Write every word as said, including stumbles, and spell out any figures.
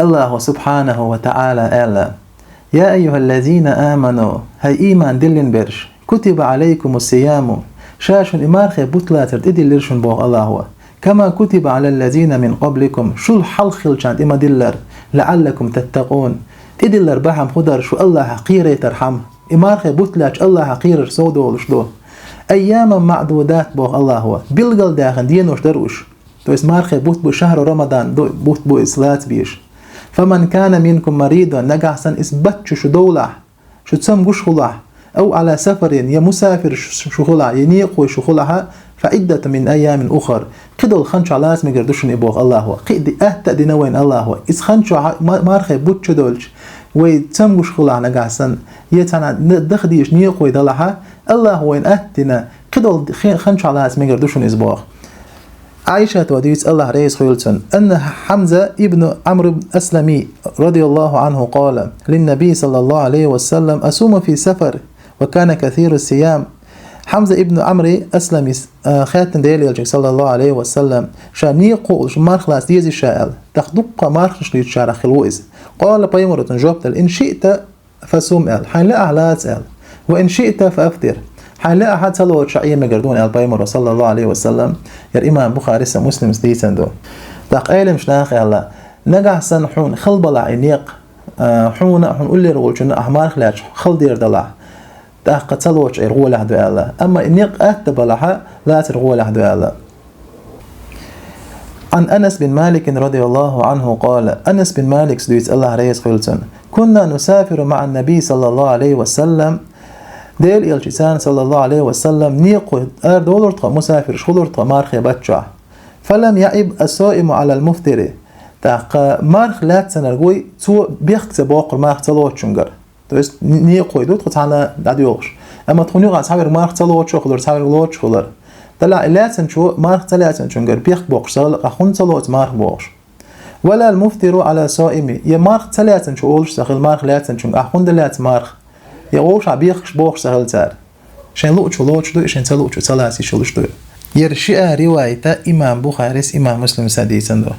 Аллаху субхьанаху ва таӀала аьлла: «Я айюхаллазина аману, хӀай ийман диллина берш, кутиба Ӏалайкумус-сияму, ша шуна и мархий бутт лацар тӀедиллира шуна, боху Аллахо, кама кутиба Ӏалаллазина мин къабликум, шул хьалха хиллачарна тӀе ма-диллара, лаӀаллакум таттакъун, тӀедиллар бахьана хӀун дара, шу Аллахах кхерайтархьама, и мархий бутт лаьцча Аллахах кхерар сов долуш ду. Айяман маӀдудат, боху Аллахо, билгалдаьхна денош дара уьш». То есть мархий бутт бу шахьру Рамадан, ду-, бутт бу иза лаца безаш. «Фаман кана минкум маридан», нагахь санна иза баттачу шу довлахь, шу цамгуш хилахь, «ав Ӏала сафарин», я мусафир шу, шу хилахь, я некъахой шу хилахь, «фа Ӏиддатун мин айямин ухар». Кхидолу хан чохь лаца мегар ду шуна и, боху Аллахо. Кхин а ди-, атта а дина вайна Аллахо. Иза хан чохь ма-, мархий бутт чу довлча, вай цамгуш хилахь нагахь санна, я цхьана н-, даха дийша некъахой далахь, Аллахо вайна атта дина, кхидолу хи-, хан чохь лаца мегар ду шуна иза, боху. Ӏайшата дуьйцу, Аллах реза хуьлда цунна, анна Хьамза ибн Ӏамр ибн Аслами, радияллаху Ӏанху, къала линнаби саллаллаху Ӏалайхи ва саллам: «Асуму фи сафар, ва кана касиру сиям». Хьамза ибн Ӏамри Асламис, а, хаьттина Делан Элчанга, саллаллаху Ӏалайхи ва саллам, ша некъахо а волуш марха лаца дезий ша аьлла. ТӀаккха дуккха марханаш луьйцучарах хилла ву иза. Къала, пайхамаро цунна жоп делла: «Ин шиъта фасум», аьлла, хьайна лаахь лаца аьлла, «ва ин шиъта фаафтир», хьайна лаахь ца лоцуш Ӏен мегар ду хьуна аьлла пайхамаро, саллаллаху Ӏалайхи ва саллам. Яра имам Бухарис а, Муслимс дийцина ду. ТӀаккха Ӏеламнаха аьлла: нагахь санна хьуна хала балахь и некъ, а, хьуна а, хьуна уллера волчунна а ахь марха лаьцча хала дер далахь, тӀаккха ца лоцуш Ӏер гӀолехь ду аьлла. Амма и некъ атта балахь, лацар гӀолехь ду аьлла. Ӏан Анас бин Маликин радияллаху Ӏанху къала, Анас бин Маликс дуьйцу, Аллах реза хуьлда цунна: «Кунна нусафиру маӀан наби саллаллаху Ӏалайхи ва саллам». Делан Элчанца, саллаллаху Ӏалайхи ва саллам, некъахой арадолура тхо, мусафирш хилура тхо мархий баттачохь. «Фалам яӀиб ас-саиму Ӏалал муфтири». ТӀаккха марха лаьцнарг вуй, цо бехк ца боккхура марха ца лоцучуьнгара. То есть, н-, некъахой ду тхо цхьаьна дӀадоьлхуш. Амма тхуна юкъахь цхьаверг марха ца лоцуш а хилар, цхьаверг лоцуш а хилар. Делахь и лаьцначо марха ца лаьцначуьнгара бехк боккхуш ца хилла, ахь хӀунда ца лоцу марха бохуш. «Ва лал муфтиру Ӏала саими», я марха ца лаьцначо олуш ца хилла марха лаьцначуьнга, ахь хӀунда лаьца марха? Я олуш ахь бехкаш бохуш ца хилла цара. Шайн луучо лоцуш ду, и шайн ца луучо ца лаца йиш йолуш ду. Яра шиъ а ривайта имам Бухарис, имам Муслимс а дийцина ду.